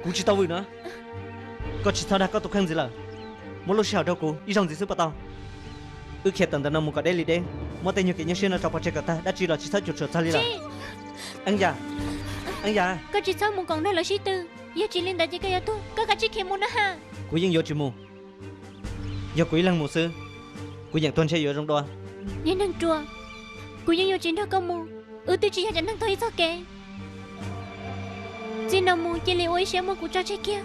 Kuv tsis tau vwm no. Koj tsis txhob dag koj tus kheej ntxiv lawm. Muab lub sij hawm rau kuv ib zaug ntxiv xwb puas tau? Wb khiav tawm ntawm no mus kom deb li deb, muab tej nyuag kev nyuaj siab no tso pov tseg kom tag, dab tsi los tsis txhob cuam tshuam txog li lawm. Eeb Yaj, Eeb Yaj, koj tsis txhob mus koom nrog lawv sib tw. Yog tsis li ntawd ces koj yuav tuag. Koj kav tsij khiav mus na ha. Kuv yeej yuav tsis mus. Yog kuv ib leeg mus xwb, kuv yeem tuag ntshe yuav zoo dua. Niag neeg ruam, kuv yeej yuav tsis nrog koj mus. Wb twb tsis yog cov neeg tuag ib txoj kev. Txij no mus cia li ua ib siab muab kuv tso tseg kiag.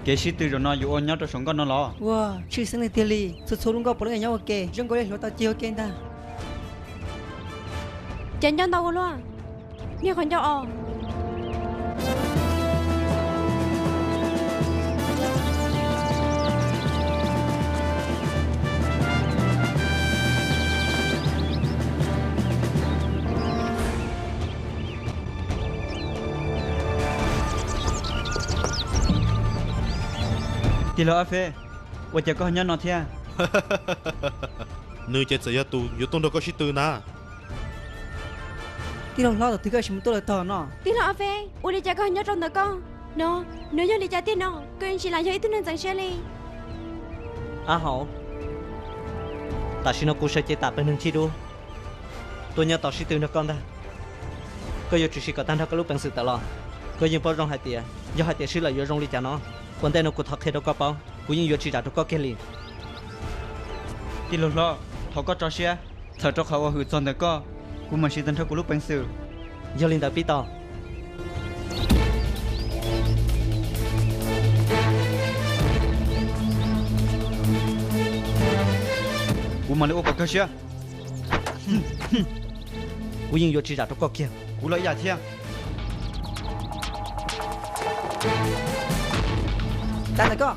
Kev sib tw zaum no yuav ua nyob rau saum nkoj no los? Ua, tshwj xeeb tiag tiag li, txhua txhua lub nkoj puav leej nyob ua ke, zoo nkaus li hluav taws cig ua ke ntag. Cov ncauj ntau ua luaj, niag qhov ncauj os. Tij laug Ab Feb, ua cas koj ho nyob no thiab? Nws ces txawm yog tus yuav tuaj nrog koj sib tw ntag. Tij laug hlob, thaum twg koj sim mus tuaj lawm tog no? Tij laug Ab Feb, ua li cas koj ho nyob rau ntawm koj no? Nws yog li cas tiag no? Koj yeej tsis lam yog ib tug neeg ntxeev siab li. Ab Hauv, tam sim no kuv sawv cev tam pawg neeg chij dub tuaj nyob tos sib tw nrog koj ntag. Koj yuav tsum siv kom tag nrho koj lub peev xwm tawm los. Koj yeej paub zoo hais tias yog hais tias swb lawm yuav zoo li cas no. Ua ntej no kuv thov qhia rau koj paub, kuv yeej yuav tsis zam rau koj kiag li. Tij laug hlob, thov koj tso siab, txhawm rau qhov uas hwm txog ntawm koj, kuv mam siv tag nrho kuv lub peev xwm. Yog li ntawd pib tau. Kuv mam li ua kom kawg siab. Kuv yeej yuav tsis zam rau koj kiag. Kuv los ib yam thiab. Tag ntawm koj.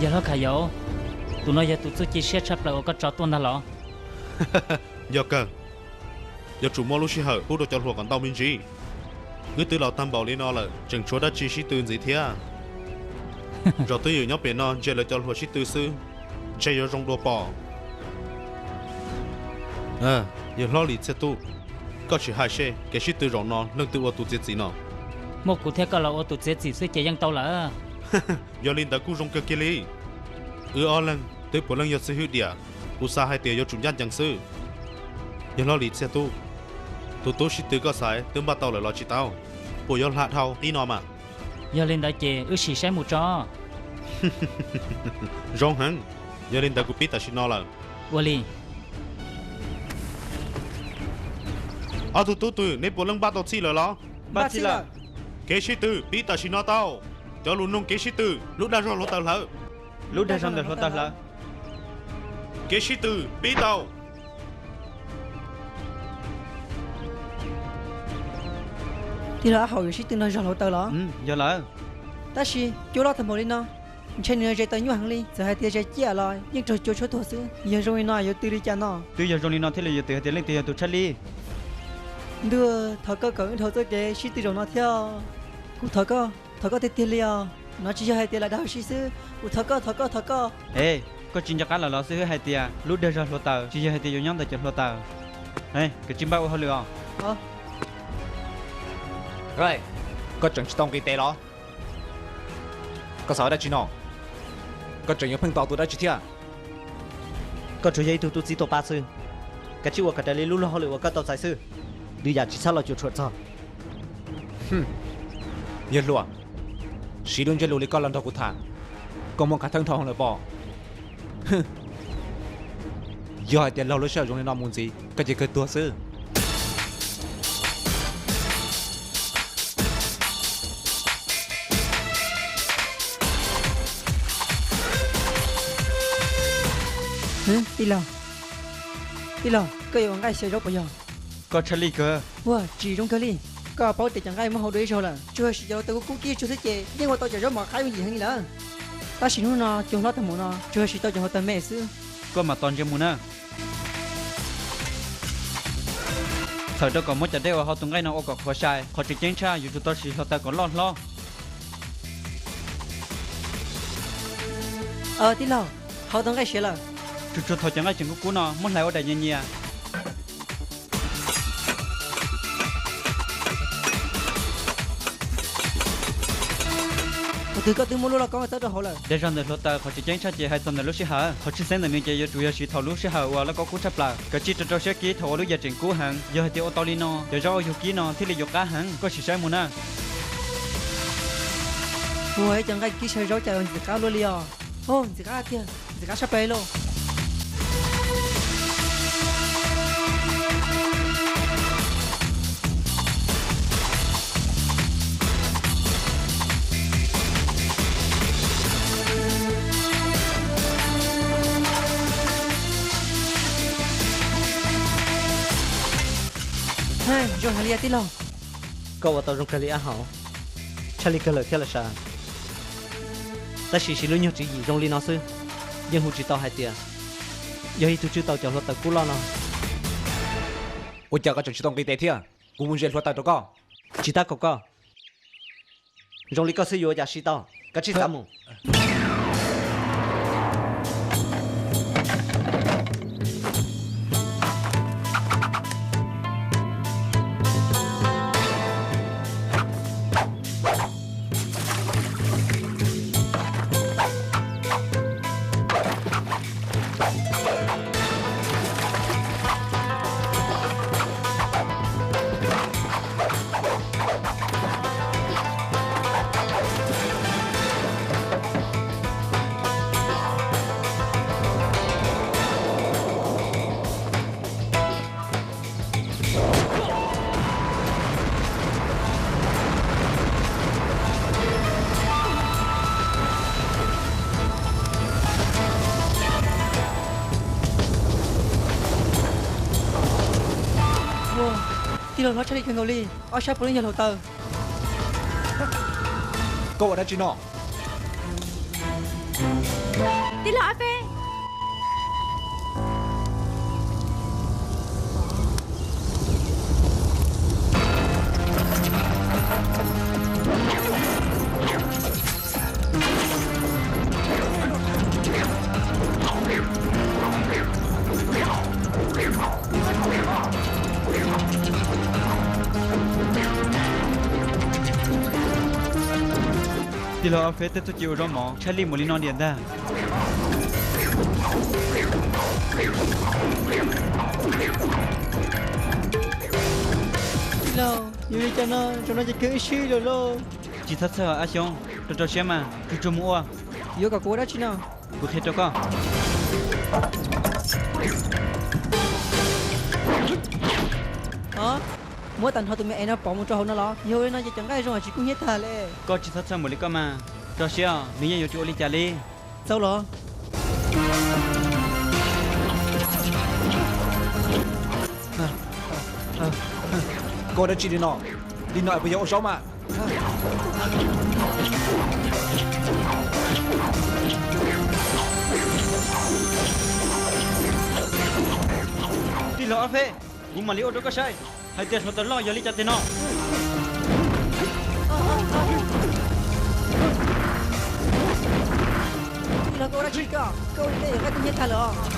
Yawg hlob Khas Yauv, tus no yog tus txuj ci siab tshaj plaws uas koj tso tuaj ntag los? Yog kawg, yuav tsum muab lub sij hawm pub rau cov hluas kom ntau me ntsis. Wb twb laus tag npaum li no lawm tseem tshuav dab tsi sib tw ntxiv thiab? Zaum twj ywm nyob pem no ntsia lawv cov hluas sib tw xwb, ntshe yuav zoo dua pom. Yawg hlob Lis Txhiaj Tub, koj sim hais seb kev sib tw zaum no leej twg ua tus txiav txim no? Muaj kuv thiab koj los ua tus txiav txim xwb ces yeej tau lawm. Yog li ntawd kuj zoo kawg kiag li. Wb ob leeg twb puav leej yog xib hwb diam, kuv xav hais tias yuav tsum ncaj ncees xwb. Yawg hlob Lis Txhiaj Tub, tus tub sib tw koj xaiv twb npaj tau lawm los tsis tau? Puas yuav hla dhau ib no mas? Yog li ntawd ces wb sim saib mus tso. Zoo heev, yog li ntawd kuv pib tam sim no lawm. Ua li. Ob tug tub twg neb puav leej npaj tau txhij lawm los? Npaj txhij lawm. Kev sib tw pib tam sim no tau. Cov lus nug kev sib tw, lub dag zog hluav taws hlawv. Lub dag zog ntawm hluav taws hlawv. Kev sib tw pib tau. Tij laug Ab Haus yuav sib tw nrog zog hluav taws los? Yog lawm. Tab sis cua loj tag npaum li no, ntshe nws ze taws nyuaj heev li, txawm hais tias ze ciaj los yeej raug cua tshuab tuag xwb. Yog zoo li no yuav tw li cas no? Twb yog zoo li no thiaj li yuav twm hais tias leej twg yog tus tshaj lij. Ntuj, thov koj kom wb dhau txoj kev sib tw zaum no thiab. Kuv thov koj, thov koj tiag tiag li os. No tsis yog hais tias lam dag hauv si xwb, kuv thov koj, thov koj, thov koj. Es, koj tsis nco qab los los xib hwb hais tias lub dag zog hluav taws tsis yog hais tias yuav nyob ntawm cov hluav taws. Kav tsij npaj ua hauj lwm os. Koj tseem tsis tau nqis tes los? Koj xav ua dab tsi no? Koj tseem yuav pheej tos tus dab tsi thiab? Koj tsuas yog ib tug tub txib tuaj pab xwb. Kav tsij ua kom raws li lub luag hauj lwm uas koj tau txais xwb, lwm yam tsis txhob los cuam tshuam txog. Yawg hluas, Siv lub ntsiab lus li koj los nrog kuv tham, koj muaj qab thawb nrho lawm pob? Yog hais tias laug lub sij hawm zoo li no mus ntxiv, koj ces kawg tuag xwb. Tij laug, tij laug, koj yuav ua nqaij xyaw zaub puas yog? Koj tshaj lij kawg. Ua tsis zoo kawg li. Koj paub tias cov nqaij muab hau dua ib zaug lawm, tsuas yog siv cov hluav taws kub kib tsuag xwb ces yeej ua tau cov zaub mov qab yooj yim heev li lawm. Tab sis hnub no cua hlob tag mus no tsuas yog siv tau cov hluav taws me xwb. Koj mam tos ntsia mus na. Txhawm rau kom muab cov dej uas hau tus nqaij no ua kom qhuav sai, qhov tseem ceeb tshaj yus tsum tau siv hluav taws kom loj hlob. Tij laug, hau tau nqaij siav lawm. Tsuas tsuas thaum cov nqaij tseem kub kub no muab hlais ua daim nyias nyias. Ua twg koj twb muab lub lauj kaub txawb rau hauv lawm? Dag zog ntawm hluav taws qhov tseem ceeb tshaj ces hais txog ntawm lub sij hawm, qhov tshwj xeeb ntawm nws ces yuav tsum yog siv thaum lub sij hawm uas lauj kaub kub tshaj plaws. Kav tsij rau rau siab kib thaum uas lub yam tseem kub heev, yog hais tias ua tau li no cov zaub uas yus kib no thiaj li yuav qab heev. Koj sim saib mus na. Ua ib co nqaij kib xyaw zaub cas ntxim qab luaj li os. Ntxim qab tiag, ntxim qab tshaj plaws li lauj. Zoo heev li tij laug. Koj ua tau zoo kawg li ab hauv. Tshaj li kawg lawm thiab los sav. Tab sis siv lub nyuag tswv yim zoo li no xwb, yeej hu tsis tau hais tias yog ib tug tswj tau cov hluav taws kub loj no. Ua cas koj tseem tsis tau nqis tes thiab? Kuv mus zes hluav taws rau koj. Tsis tab kaum koj. Zoo li koj xwb yuav ua cas siv tau. Kav tsij xav mus. Tij laug hlob tshaj lij kawg nkaus li, ob sab puav leej yog hluav taws. Koj ua dab tsi no? Tij laug Ab Feb. Tij laug Ab Feb tej txuj ci ua zaub mov tshaj lij mus li no diam ntag. Tij laug, yuav li cas no, zaum no ces kawg wb swb lawm lauj. Tsis txhob txhawj Ab Xyoob, rau rau siab mas, tsuag tsuag mus ua. Yuav kom kuv ua dab tsi no? Kuv qhia rau koj. Muab tag nrho tus me es no pov mus rau hauv no los? Yog li no ces cov nqaij zoo tsis kub hnyiab tag li. Koj tsis txhob txhawj npaum li koj mas, rau siab os, nws yeej yuav tsis ua li cas li. Txaus los. Koj ua dab tsi li no? Li no es puas yog ua zaub mas? Tij laug Ab Feb, kuv mam li ua rau koj saib hais tias hluav taws loj yog li cas tiag no. Tij laug, koj ua dab tsi koj? Koj ua li tej yog koj twb hnyiab tag lawm os.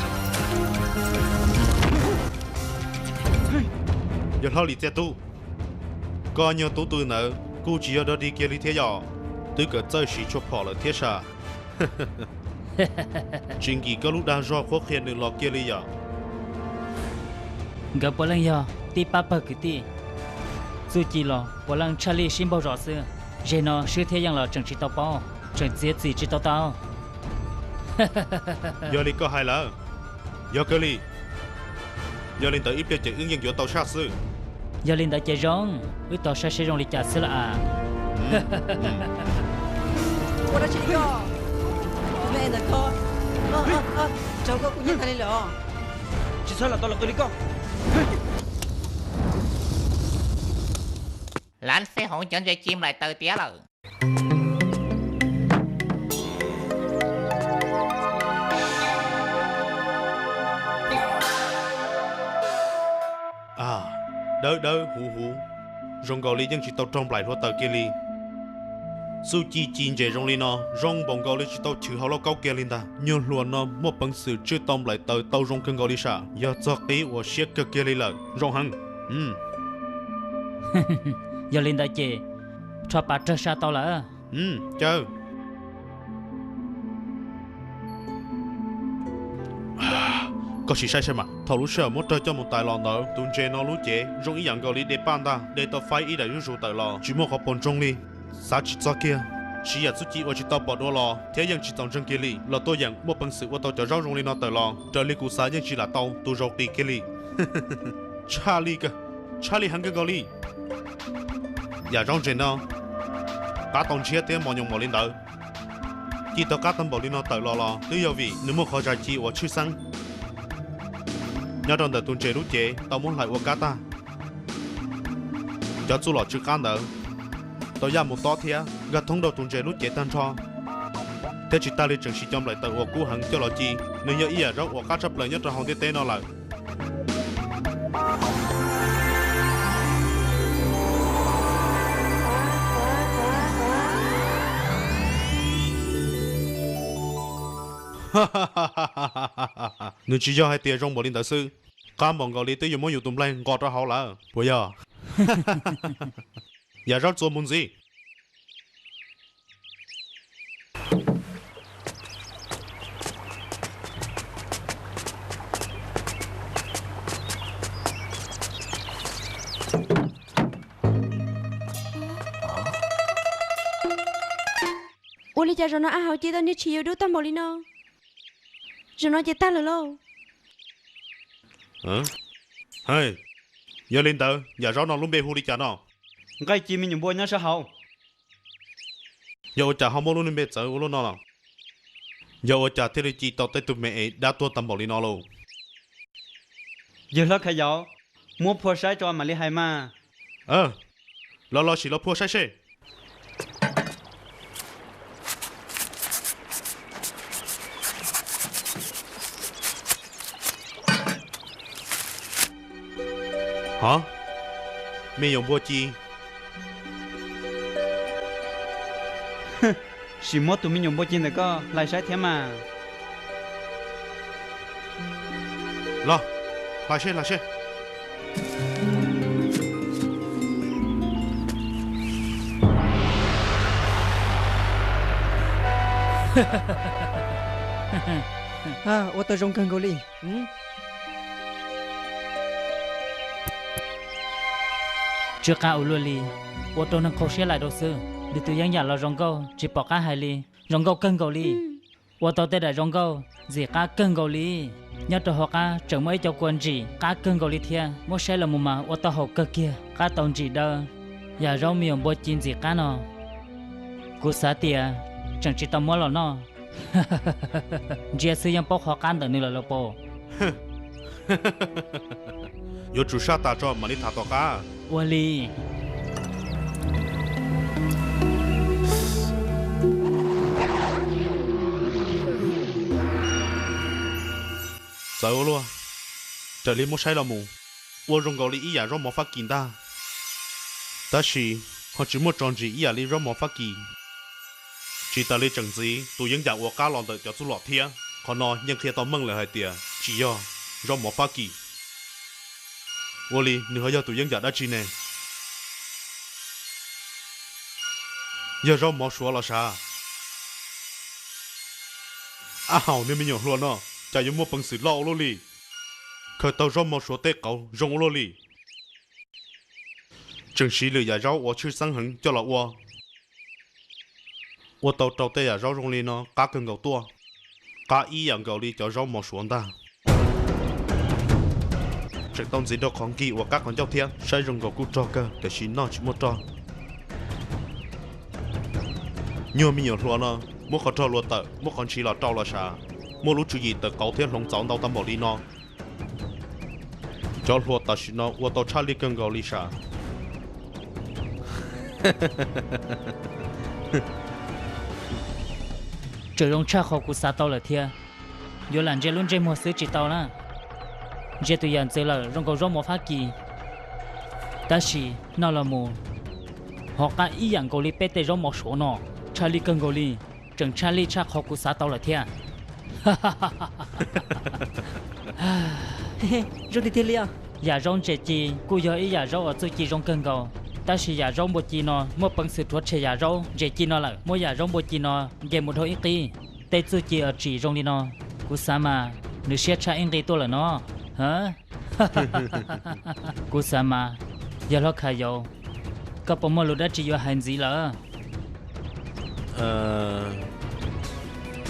Yawg hlob Lis Txiaj Tub, koj nyuag tub tw ntawd kuj tsis yog dog dig kiag li thiab yom, twb kawm txawj siv tshuaj phom lawm thiab sas. Tsis nkim koj lub dag zog qhuab qhia nws los kiag li yom. Nkawd puav leej yog tib pab pawg kwv tij, txuj ci los puav leej tshaj lij sib npaug zos xwb. Zeg no swb thiab yeej los tseem tsis tau paub, tseem txiav txim tsis tau tau. Yog li koj hais lawm, yog kawg li. Yog li ntawd ib pliag ces wb yeej yuav tau saj xwb. Yog li ntawd ces zoo, wb tos saib seb zoo li cas xwb los as. Ua dab tsi li koj? Me ntawm koj, raug koj kuv nyiam tag li lawm os. Tsis txhob lam tau lawv qw li koj. Lav xib hwb, cov ntses ci nplaim taws tiav lawm. Dawb dawb huv huv, zoo nkaus li yeej tsis tau raug nplaim hluav taws kiag li. Txuj ci ci ntses zoo li no zoo npaum nkaus li tsis tau chwv hauv lauj kaub kiag li ntag. Nyuag hluas no muaj peev xwm tswj tau nplaim taws tau zoo kawg nkaus li sam, yog txog qib uas siab kawg kiag li lawm. Zoo heev. Yog li ntawd ces rho pas rawg sa tau lawm. Caw. Koj sim saib saib mas, thaum lub sij hawm muab rawg coj mus tais los ntawd, tus ntses no lub cev zoo ib yam nkaus li de paj ntag, de tau faib ib daim zuj zus tawm los tsis muaj qhov puas ntsoog li. Xav tsis txog kiag, siv yam txuj ci ua tsis tau pom dua los thiab yeej tsis txaus ntseeg kiag li, los tuaj yeem muaj peev xwm ua tau cov zaub zoo li no tawm los. Raws li kuv xav yeej tsis lam tau tus zaus qis kiag li. Tshaj li, tshaj li heev kawg nkaus li. Yam zaub ntses no qab tau ntshiab thiab mos nyoos npaum li ntawd. Ci tau qab tau npaum li no tawm los los twb yog vim nws muaj qhov zais ci uas tshwj xeeb nyob rau ntawm tus ntses lub cev tau muab hlais ua kab tag. Cov txuj lom tsw qab ntawd tau yaj mus tob thiab nkag thoob rau tus ntses lub cev tag nrho, thiab tsis tas li tseem siv cov nplaim taws uas kub heev coj los ci. Nws yog ib yam zaub uas qab tshaj plaws nyob rau hauv ntiaj teb no lawm. Nws tsis yog hais tias zoo npaum li ntawd xwb, qab npaum nkaus li twb yuav muab yus tus nplaig nqos rau hauv lawm puas yog? Yam zaub txuas mus ntxiv. Ua li cas zaum no a hauv ci tau niag tshis yuav dub tag npaum li no? Zaum no ces tag lawm lauj. Yog li ntawd yam zaub no lub npe hu li cas no? Nqaij ci me nyuam npua nyob sab hauv. Yog ua cas ho muab lub niag npe txawv ua luaj no los? Yog ua cas thiaj li ci tau tej tug me es dab tuag tag npaum li no lauj? Yawg hlob Khayauv, muab phua saib tso mam li hais mas. Los los sim los phua saib seb. Hov, me nyuam npua ci. Sim muab tus me nyuam npua ci ntawm koj hlais saib thiab mas. Los, hlais seb, hlais seb. Ua tau zoo kawg nkaus li. Tsw qab ua luaj li, ua rau neeg qhau siab lais rau xwb. Nws tus yeeb yam los zoo nkauj tsis pom qab hais li, zoo nkauj kawg nkaus li. Ua tau tej daim zoo nkauj ntxim qab kawg nkaus li. Nyob rau hauv qab tseem muaj ib co kua ntsim qab kawg nkaus li thiab, muab saib los mus mas ua tau haum kawg kiag, qab tau ntsim daw. Yam zaub me nyuam npua ci ntxim qab no, kuv xav tias tseem tsis tau muab los noj. Ntsia xwb yeej paub qhov qab ntawm nws lawm los pom. Yuav tsum saj tas tso mam li tham tom qab. Ua li. Txawv ua luaj, raws li muab saib los mus, ua zoo nkaus li ib yam zaub mov Fab Kis ntag. Tab sis ho tsis muaj tso ntsim ib yam li zaub mov Fab Kis. Tsis tas li tseem ntxiv tus yeeb yam uas qab los ntawm cov txuj lom thiab. Qhov no yeej qhia tau meej lawm hais tias tsis yog zaub mov Fab Kis. Ua li nws ho yog tus yeeb yam dab tsi ne? Yog zaub mov Suav los sav? Ab haum, niag me nyuam hluas no cas yuav muaj peev xwm loj ua luaj li, khaws tau zaub mov Suav tej qauv zoo ua luaj li. Tseem siv lwm yam zaub uas tshwj xeeb heev coj los ua. ua tau rau tej yam zaub zoo li no qab kawg nkaus tuaj, qab ib yam nkaus li cov zaub mov suav ntag. Tseem tau ntxiv rau qhov nkig uas qab qhov ncauj thiab, saib zoo nkaus kuj rog kawg tiam sis noj tsis muaj rog. Nyuag me nyuam hluas no, muab qhov rog luag tawm, muab qhov ntshis los rau los sav, muaj lub tswv yim tawm qauv thiab hloov txauv ntau tau npaum li no. Cov hluas tam sim no ua tau tshaj lij kawg nkaus li sav. Tseem zoo tshaj qhov kuv xav tau lawm thiab. Yuav lam ntsia lub ntsej muag xwb tsis tau na. Ntsia tus yam ntxwv lawm zoo nkaus zaub mov Fab Kis, tab sis noj los mus ho qab ib yam nkaus li peb tej zaub mov suav no. Tshaj lij kawg nkaus li, tseem tshaj lij tshaj qhov kuv xav tau lawm thiab. Zoo tiag tiag li os. Yam zaub ntses ci kuj yog ib yam zaub uas txuj ci zoo kawg nkaus, tab sis yam zaub npua ci no muaj peev xwm rhuav tshem yam zaub ntses ci no lawm. Muab yam zaub npua ci no nce mus dhau ib qib, tej txuj ci uas tsim zoo li no, kuv xav mas nws siab tshaj ib nqi tuaj lawm no. Kuv xav mas yog hlob Kha Yau, koj puas muaj lus dab tsi yuav hais ntxiv lawm?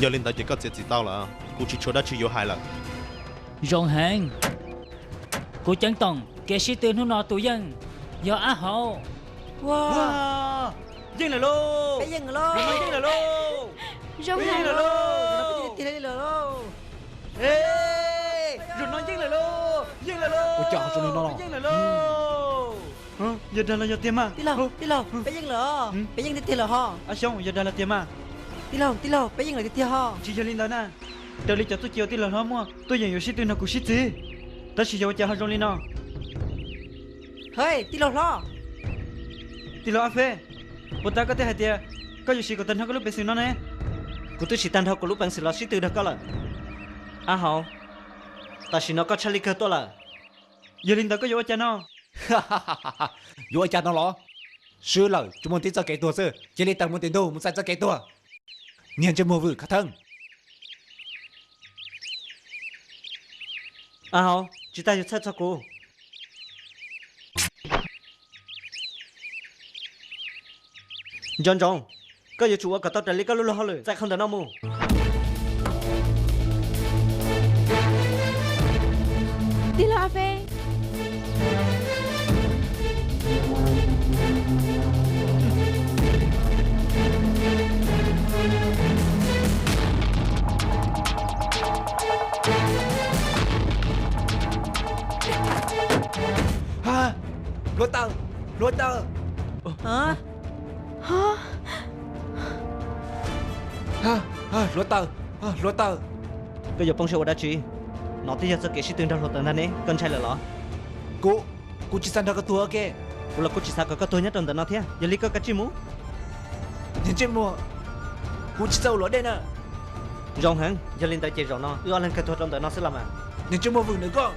Yog li ntawd ces koj txiav txim tau lawm, kuv tsis tshuav dab tsi yuav hais lawm. Zoo heev. Kuv ceeb toom kev sib tw hnub no tus yeej yog Ab Hauv. Yeej lawm lauj, peb yeej lawm lauj, yeej lawm lauj, zoo heev lawm lauj, tiag tiag li lawm lauj. Zaum no yeej lawm lauj, yeej lawm lauj, ua cas zoo li no los, yeej lawm lauj. Yog dag los yog tiag mas? Tij laug, tij laug, peb yeej lawm, peb yeej tiag tiag lawm ho. Ab Xyooj, yog dag los tiag mas? Tij laug, tij laug, peb yeej lawm tiag tiag ho. Tsis yog li ntawd na, raws li cov txuj ci uas tij laug hlob muaj, tuaj yeem yuav sib tw nrog kuv sib txig, tab sis yog ua cas ho zoo li no? Hej, tij laug hlob. Tij laug Ab Feb, puas tas koj twb hais tias koj yuav siv kom tag nrho koj lub peev xwm no ne? Kuv twb siv tag nrho kuv lub peev xwm los sib tw nrog koj lawm. Ab Hauv, tam sim no koj tshaj lij kawg tuaj lawm. Yog li ntawd koj yuav ua cas no? Yuav ua cas no los? Swb lawm tsuas muaj tib txoj kev tuag xwb, cia li tawm mus tim ntug mus txais txoj kev tuag. Niag ntsej muag vwm khav theeb. Ab Hauv, tsis tas yus txhawj txog kuv. Nco ntsoov, koj yuav tsum ua kom tau raws li koj lub luag hauj lwm txais qhov ntawm no mus. Tij laug Ab Feb. Hluav taws, hluav taws. Hluav taws, hluav taws. Koj yuav poob siab ua dab tsi? No twb yog txoj kev sib tw nrog hluav taws ntag ne, koj ntshai lawm los? Kuv, kuv tsis xav nrog koj tuag ua ke. Kuv los kuj tsis xav kom koj tuag nyob rau ntawm no thiab, yog li koj kav tsij mus. Niag ntsej muag, kuv tsis txawj ua luam dej na. Zoo heev, yog li ntawd ces zaum no wb ob leeg kawg tuag rau ntawm no xwb los mas. Niag ntsej muag vwm ntawm koj.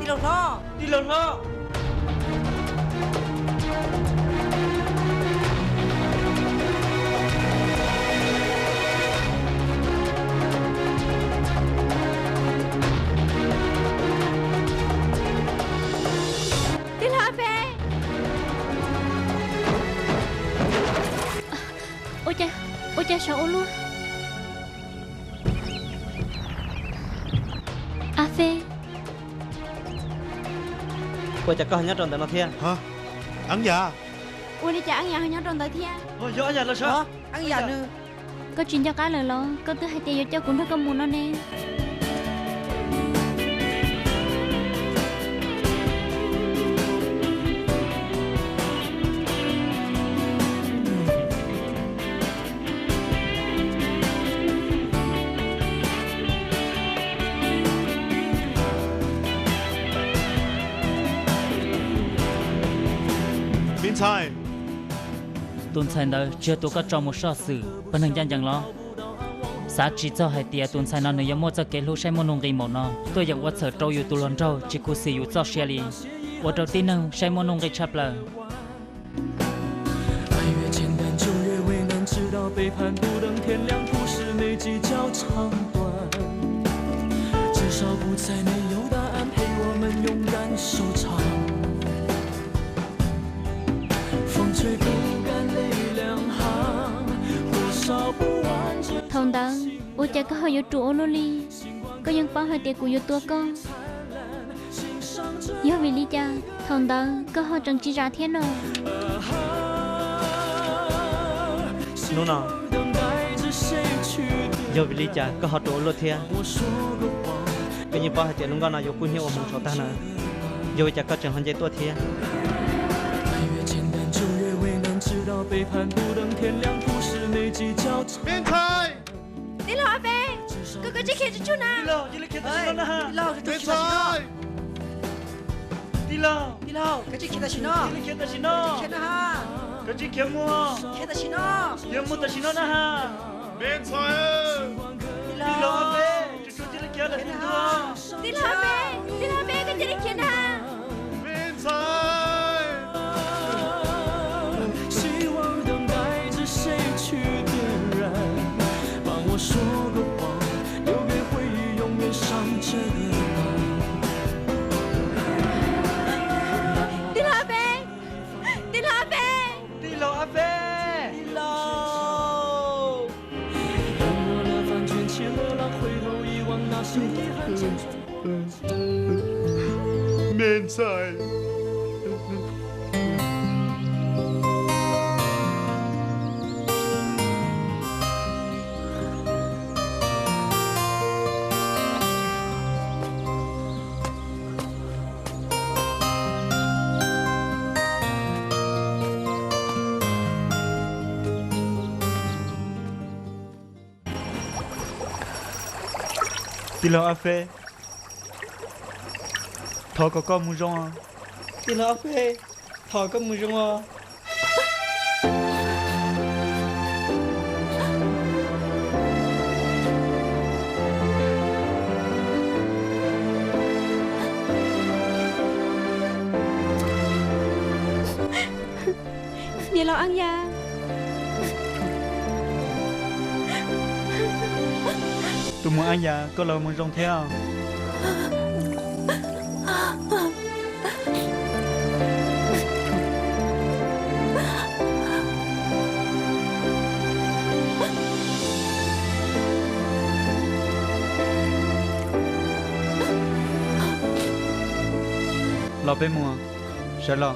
Tij laug hlob, tij laug hlob. Tij laug Ab Feb. Ua cas, ua cas saum ua luaj? Ab Feb. Ua cas koj ho nyob rau ntawm no thiab? Eeb Yam. Ua li cas Eeb Yam ho nyob rau ntawd thiab? Yog Eeb Yam los sav. Eeb Yam nws. Koj tsis nco qab lawm los? Koj twb hais tias yuav coj kuv nrog koj mus no ne. Me ntxhais, tus ntxhais ntawd tsis yog tus koj tso mus soj xwm pawg neeg ncaj ncees los? Xav tsis txog hais tias tus ntxhais no nws yuav muaj txoj kev hlub saib muaj nuj nqis npaum no, tuaj yeem ua txhawm rau yus tus hluas nraug tsis khuv xim yus txoj sia li, ua rau tib neeg saib muaj nuj nqis tshaj plaws. Thaum ntawd ua cas koj ho yuav ruam ua luaj li? Koj yeej paub hais tias kuv yuav tua koj. Yog vim li cas thaum ntawd koj ho tseem tsis zam thiab no? Hnub no, yog vim li cas koj ho ruam ua luaj thiab? Koj yeej paub hais tias lub nkoj no yuav kub hnyiab ua hmoov saum tag na. Yog vim li cas koj tseem ho nce tuaj thiab? Me ntxhais. Tij laug Ab Peb, koj, koj tsis khiav tsuj tsuag na. Tij laug, cia li khiav tam sim no na. Tij laug, tij laug, koj tsis khiav tam sim no. Tij laug, koj tsis khiav tam sim no. Koj tsis khiav mus. Khiav tam sim no. Khiav mus tam sim no na ha. Me ntxhais. Tij laug Ab Peb, tsuj tsuag cia li khiav lawm tij laug. Tij laug Ab Peb, tij laug Ab Peb, koj cia li khiav na. Me ntxhais. Tij laug Ab Peb, tij laug Ab Peb, tij laug Ab Peb, tij laug. Me ntxhais. Tij laug Ab Peb, thov kom koj mus zoo. Tij laug Ab Peb, thov koj mus zoo os. Niam laus Ab Yas. Tus muam Ab Yas, koj los mus zoo thiab. Los peb mus, sawv los.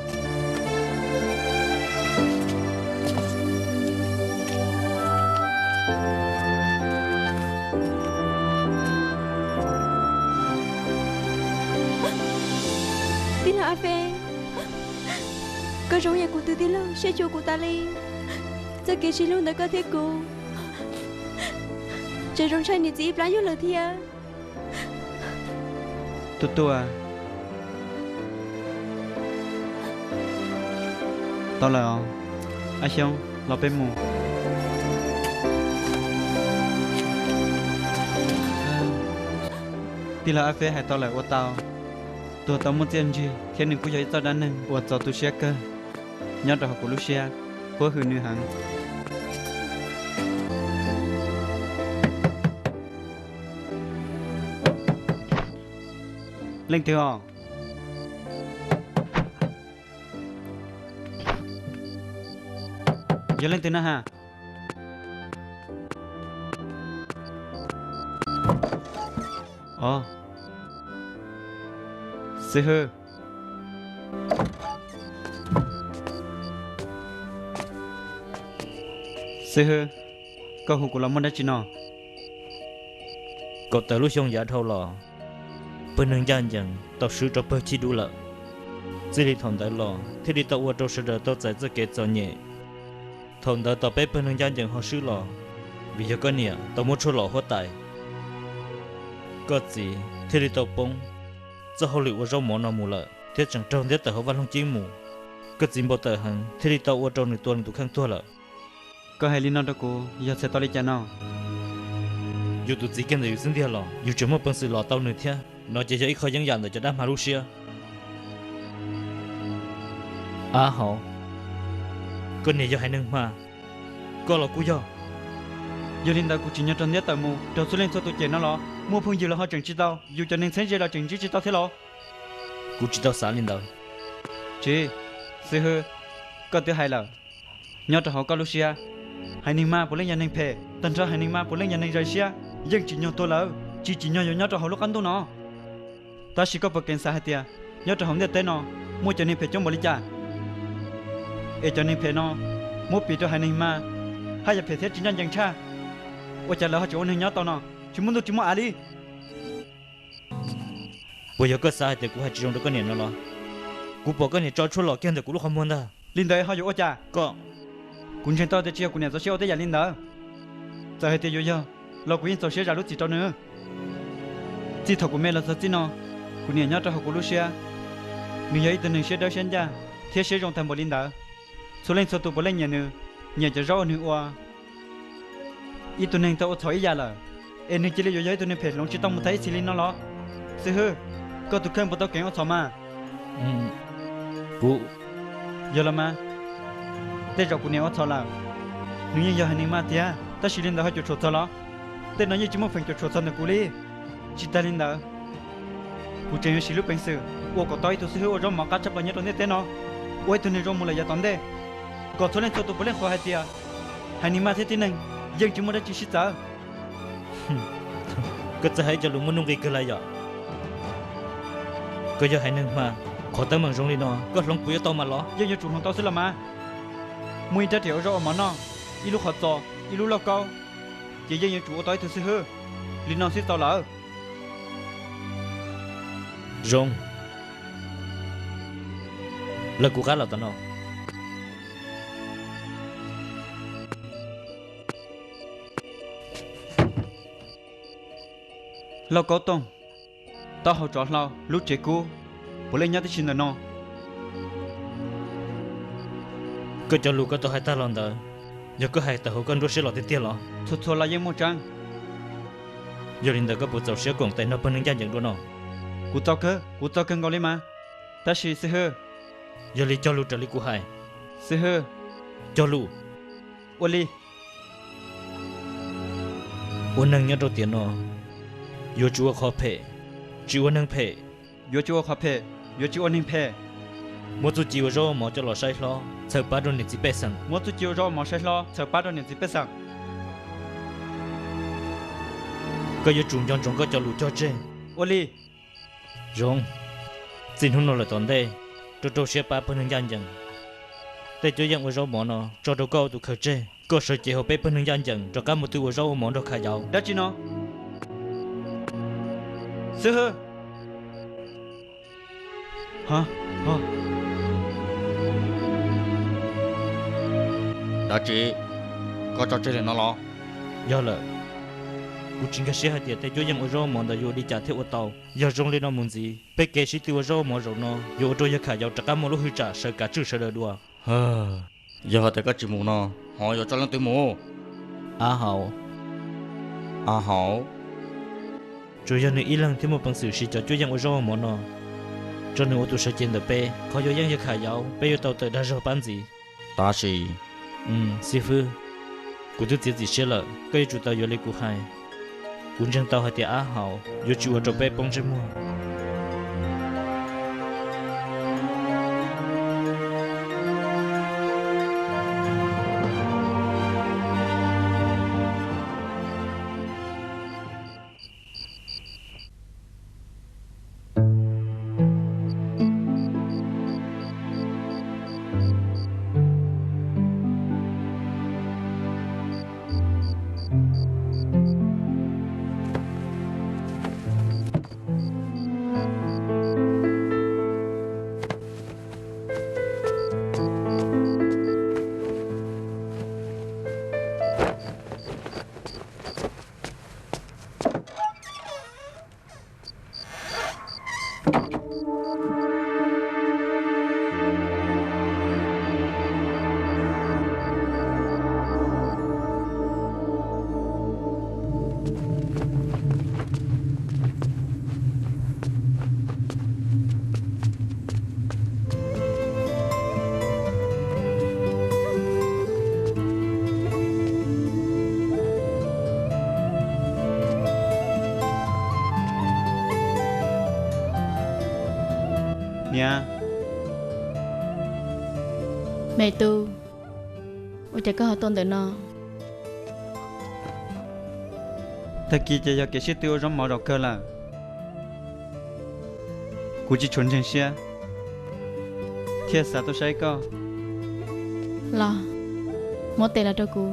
Tij laug Ab Peb, koj zoo yam kuv tus tij laug siab cuag kuv tas li. Txoj kev sib hlub ntawm koj thiab kuv, tseem zoo tshaj niam txiv ib plab nyuag lawm thiab. Tuaj tuaj. Tau lawm os, Ab Xyoob, los peb mus. Tij laug Ab Peb hais tau lawm ua tau. Tuag tau muaj txiaj ntsig thiab nws kuj yog ib txoj dab neeg uas txaus tu siab kawg nyob rau hauv kuv lub siab, huab hwm nws heev. Leej twg os? Yog leej twg na ha? Os, Xib Hwb. Xib Hwb, koj hu kuv los muaj dab tsi no? Kaum tawm lub xyoo yav dhau los, pawg neeg ncaj ncees tau swb rau pawg chim dub lawm. Txij li thaum ntawd los thiaj li tau ua rau sawv daws tau txais txoj kev txom nyem. Thaum ntawd tos peb pawg neeg ncaj ncees ho swb los, vim yog koj niam tau muab tshuaj lom huab tais, koj txiv thiaj li tau poob txoj hauj lwm ua zaub mov no mus lawm thiab tseem raug ntiab tawm hauv vaj loog ceeb mus. Koj txiv npau taws heev thiaj li tau ua rau nws tua nws tus kheej tuag lawm. Koj hais li no rau kuv yog txhais tau li cas no? Yus tus txiv kiag ntawm yus xwb ntiag los yus tseem muaj peev xwm lom tau nws thiab. No ces yog ib qho yeeb yam ntawm cov dab hma lub siab. Ab hauv, koj niag yog haiv neeg hma, koj los kuj yog. Yog li ntawd kuv tsim nyog raug ntiab tawm mus raug txhua leej txhua tus cem no los? Muaj phooj ywg los ho tseem tsis tau, yus cov neeg txheeb ze los tseem ntsib tsis tau thiab los? Kuv tsis tau xav li ntawd. Tsis, xib hwb, koj twb hais lawm, nyob rau hauv koj lub siab, haiv neeg mas puav leej yog neeg phem, tag nrho haiv neeg mas puav leej yog neeg zais siab, yeej tsim nyog tuag lawm, tsis tsim nyog yuav nyob rau hauv lub qab ntuj no. Tab sis koj puas keev xav hais tias nyob rau hauv ntiaj teb no muaj cov neeg phem coob npaum li cas, es cov neeg phem no muab piv rau haiv neeg mas haj yam phem thiab tsis ncaj ncees tshaj. Ua cas lawv ho tseem ua neeg nyob tau no, tsis muaj ntuj tsis muaj av li? Puas yog koj xav hais tias kuv hais tsis zoo rau koj niam no los? Kuv pom koj niam tso tshuaj los kiag ntawm kuv lub qhov muag ntag. Li ntawd ho yuav ua cas? Koj, kuv ntseeg tau tias tsis yog kuv niam txaus siab ua tej yam li ntawd. Txawm hais tias yuav yog los kuv yeej txaus siab zam lub txim rau nws. Txij thaum kuv me los txog txij no, kuv niam nyob rau hauv kuv lub siab, nws yog ib tug neeg siab dawb siab ncaj thiab siab zoo tag npaum li ntawd. Txhua leej txhua tus puav leej nyiam nws, nyiam cov zaub uas nws ua. Ib tug neeg tau ua txhaum ib yam lawm, es nws cia li yuav yog ib tug neeg phem hloov tsis tau mus tag ib txhis li no los? Xib hwb, koj tus kheej puas tau keev ua txhaum mas? Kuv, yog los mas, tej zaum kuv niam ua txhaum lawm. Nws yeej yog haiv neeg mas tiag, tab sis li ntawd ho cuam tshuam txog los? Tej no yeej tsis muaj feem cuam tshuam txog ntawm kuv li. Tsis tas li ntawd, kuv tseem yuav siv lub peev xwm ua kom tau ib tug xib hwb ua zaub mov qab tshaj plaws nyob rau ntiaj teb no, ua ib tug neeg zoo mus lawm yav tom ntej, kom txhua leej txhua tus puav leej qhuas hais tias haiv neeg mas thiab tib neeg yeej tsis muaj dab tsi sib txawv. Koj txawj hais cov lus muaj nuj nqis kawg li yom. Koj yog haiv neeg mas, qhov teeb meem zoo li no koj hloov puas yuav tau mas los? Yeej yuav tsum hloov tau xwb los mas. Muaj ib rab riam ua zaub ua mov noj, ib lub qhov txos, ib lub lauj kaub, ces yeej yuav tsum ua tau ib tug xib hwb. Li no xwb tau lawm. Zoo, lawv kuv qab los tom no. Lauj kaub tooj, taub hau tsov hlau, lub tsev kub, puav leej nyob tib si ntawm no. Koj cov lus koj tau hais tag los ntawd, yog koj hais tawm hauv koj nruab siab los tiag tiag los? Txhua txhua los yeej muaj tseeb. Yog li ntawd koj puas txaus siab koom tais nrog pawg neeg ncaj ncees dua no? Kuv txaus kawg, kuv txaus kawg nkaus li mas. Tab sis xib hwb, yog li cog lus raws li kuv hais. Xib hwb, cog lus. Ua li. Ua neeg nyob rau tiam no, yuav tsum ua qhov phem, tsis ua neeg phem. Yuav tsum ua qhov phem, yuav tsis ua neeg phem. Muab txuj ci ua zaub ua mov coj los saib hlob, txhawm pab rau niam txiv pej xeem. Muab txuj ci ua zaub ua mov saib hlob, txhawm pab rau niam txiv pej xeem. Koj yuav tsum nco ntsoov koj cov lus cog tseg. Ua li. Zoo, txij hnub no lawm tom ntej, rau rau siab pab pawg neeg ncaj ncees. Tej cuab yeej ua zaub mov no tso rau koj ua tus khaws tseg. Koj sawv cev hauv peb pawg neeg ncaj ncees rov qab mus twb ua zaub ua mov nrog Kham Yauv. Dab tsi no? Xib hwb. Dab tsi? Koj tso tseg li no los? Yog lawm, kuv tsis nkag siab hais tias tej cuab yeej ua zaub ua mov ntawd yuav ua li cas thiaj ua tau. Yog zoo li no mus ntxiv, peb kev sib tw ua zaub ua mov zaum no yuav ua rau yawg Kham Yauv rov qab muaj lub hwj tsam sawv kav tswj sawv daws dua. Yog hais tias koj tsis mus no, ho yuav tso leej twg mus? A Hauv. A Hauv? Tsuas yog nws ib leeg thiaj muaj peev xwm siv cov cuab yeej ua zaub ua mov no. Tso nws ua tus sawv cev ntawm peb, qhov yuav yeej yawg Kham Yauv peb yuav tau tawm dag zog pab ntxiv. Tab sis, xib fwb, kuv twb txiav txim siab lawm, koj yuav tsum tau yuav li kuv hais. Kuv ntseeg tau hais tias A Hauv yuav tsis ua rau peb poob ntsej muag. Niam. Me tub, ua cas koj ho tuaj ntawm no? Tag kis ces yog kev sib tw ua zaub mov zaum kawg lawm. Kuv tsis tshua ntseeg siab thiaj xav tuaj saib koj. Los, muab tes los rau kuv.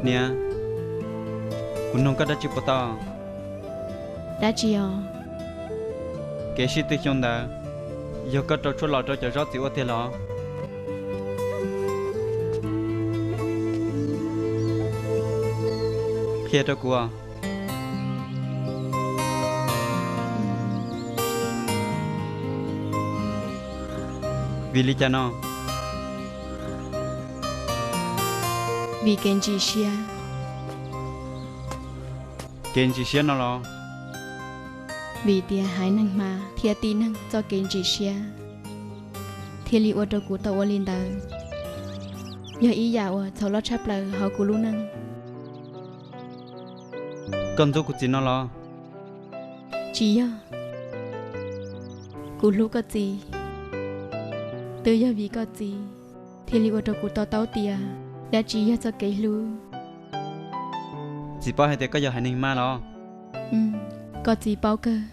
Niam, kuv nug koj dab tsi puas tau? Dab tsi os? Kev sib tw xyoo ntawd, yog koj rau tshuaj los rau cov zaub txiv ua tiag los? Qhia rau kuv. Vim li cas no? Vim kev ntsim siab. Kev ntsim siab no los? Vim tias haiv neeg hma thiab tib neeg txoj kev ntsim siab, thiaj li ua rau kuv tau ua li ntawd. Yog ib yam uas txhaum loj tshaj plaws hauv kuv lub neej. Koj ntxub kuv txiv no los? Tsis yog. Kuv hlub koj txiv. Twb yog vim koj txiv thiaj li ua rau kuv to taub tias dab tsi yog txoj kev hlub. Txiv paub hais tias koj yog haiv neeg hma los? Koj txiv paub kawg.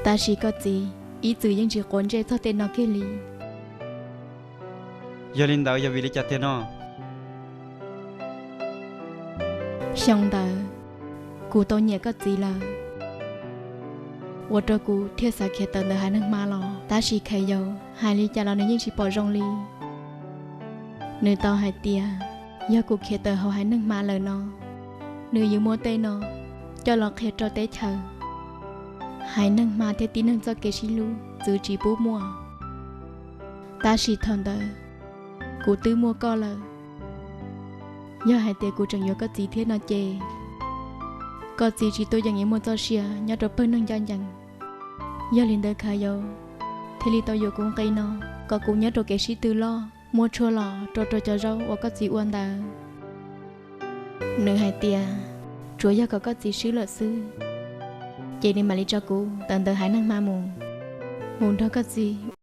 Tab sis koj txiv ib txwm yeej tsis quav ntsej txog tej no kiag li. Yog li ntawd yog vim li cas tiag no? Xyoo ntawd, kuv tau nyiam koj txiv lawm, ua rau kuv thiaj xav khiav tawm ntawm haiv neeg hma los. Tab sis Khais Yaus hais li cas los nws yeej tsis pom zoo li. Nws tau hais tias yog kuv khiav tawm hauv haiv neeg hma lawm no, nws yuav muab tej no coj los qhia rau teb chaws. Haiv neeg hma thiab tib neeg txoj kev sib hlub txwv tsis pub muaj. Tab sis thaum ntawd kuv twb muaj koj lawm. Yog hais tias kuv tseem yuav koj txiv thiab no ces koj txiv tsis tuaj yeem yuav muaj txoj sia nyob rau pawg neeg ncaj ncees. Yog li ntawd Khais Yaus thiaj li tau yuav kuv nqi no kom kuv nyob rau kev sib tw loj, muab tshuaj los rau rau cov zaub uas koj txiv ua ntawd. Nws hais tias tsuav yog kom koj txiv swb lawm xwb, ces nws mam li tso kuv tawm ntawm haiv neeg hma mus, mus nrog koj txiv